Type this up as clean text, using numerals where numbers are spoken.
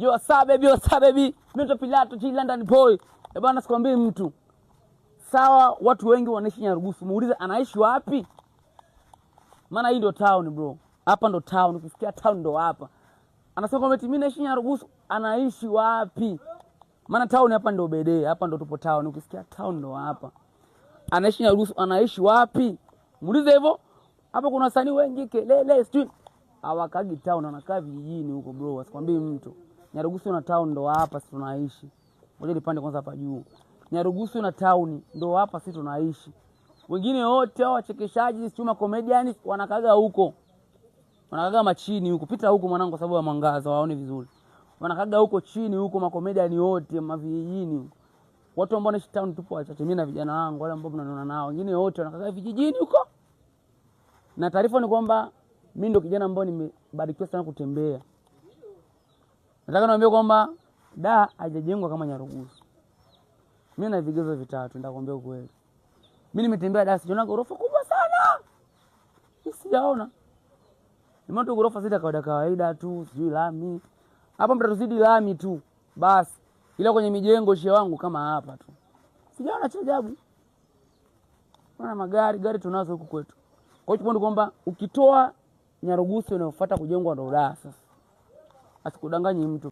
Yo, what's up baby, what's up baby? Mimi ndo Pilato G London boy. Eh bwana, sikwambii mtu. Sawa, watu wengi wanaishi Nyarugusu. Muulize anaishi wapi? Maana hii ndio town bro. Hapa ndo town, ukisikia town ndo hapa. Anasema kwamba eti mimi naishi Nyarugusu, anaishi wapi? Maana town hapa ndo bede, hapa ndo tupo town. Ukisikia town ndo hapa. Anaishi Nyarugusu, anaishi wapi? Muulize hivyo. Hapa kuna wasanii wengi kelele, sijui hawakagi town, wanakaa vijijini huko bro, asikwambii mtu. Nyarugusu na town ndo hapa sisi tunaishi. Ngoja nipande kwanza hapa juu. Nyarugusu na town ndo hapa sisi tunaishi. Wengine wote hao wachekeshaji, sijui ma comedian wanakaga huko. Wanakaga machini huko. Pita huko mwanangu, kwa sababu ya mwangaza waone vizuri. Wanakaga huko chini huko makomedian wote mavijijini huko. Watu ambao wanaishi town tupo wachache, mimi na vijana wangu wale ambao mnaniona nao. Wengine wote wanakaga vijijini huko. Na taarifa ni kwamba mimi ndo kijana ambao nimebarikiwa sana kutembea. Nataka niwaambie kwamba da haijajengwa kama Nyarugusu. Mimi na vigezo vitatu, nitakwambia ukweli. Mimi nimetembea da, sijaona ghorofa kubwa sana. Mimi sijaona. Nimeona tu ghorofa zile kawaida kawaida tu, sijui lami. Hapa mtatuzidi lami tu. Basi. Ila kwenye mijengo shehe wangu kama hapa tu. Sijaona cha ajabu. Kuna magari, gari tunazo huku kwetu. Kwa hiyo kwamba ukitoa Nyarugusu inayofuata kujengwa ndo da sasa. Asikudanganyi mtu.